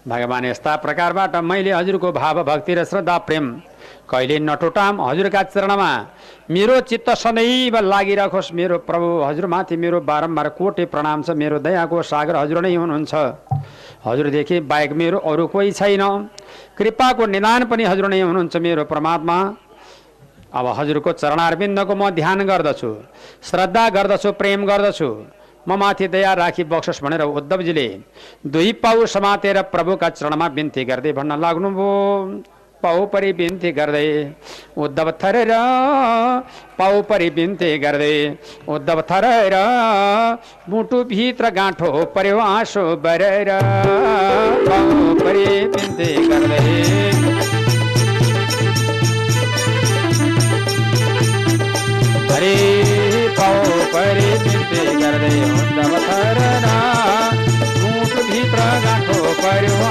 भगवान यस्ता प्रकारबाट मैले हजुरको भाव भक्ति र श्रद्धा प्रेम कहिले नटुटाम। हजुरका चरणमा मेरो चित्त सदैव लागिराखोस्। मेरो प्रभु हजुरमाथि मेरो बारम्बार कोटि प्रणाम छ। मेरो दयाको सागर हजुर नै हुनुहुन्छ। हजुरदेखि बाहेक मेरो अरू कोही छैन। कृपाको निदान पनि हजुर नै हुनुहुन्छ मेरो परमात्मा। अब हजुरको चरणारविन्दको म ध्यान गर्दछु, श्रद्धा गर्दछु, प्रेम गर्दछु। म माथि दया राखी बक्सोस् भनेर उद्धवजीले दुई पाउ समातेर प्रभुका चरणमा बिन्ती गर्दै भन्न लाग्नुभयो। पाउ परि बिन्ती गर्दै उद्धव थरेर, पाउ परि बिन्ती गर्दै उद्धव थरेर, मुटुभित्र गाँठो पर्यो आँसु बरेर। पाउ परि बिन्ती गर्दै हरे पाउ परि बिन्ती गर्दै उद्धव थरेर, मुटुभित्र गाँठो पर्यो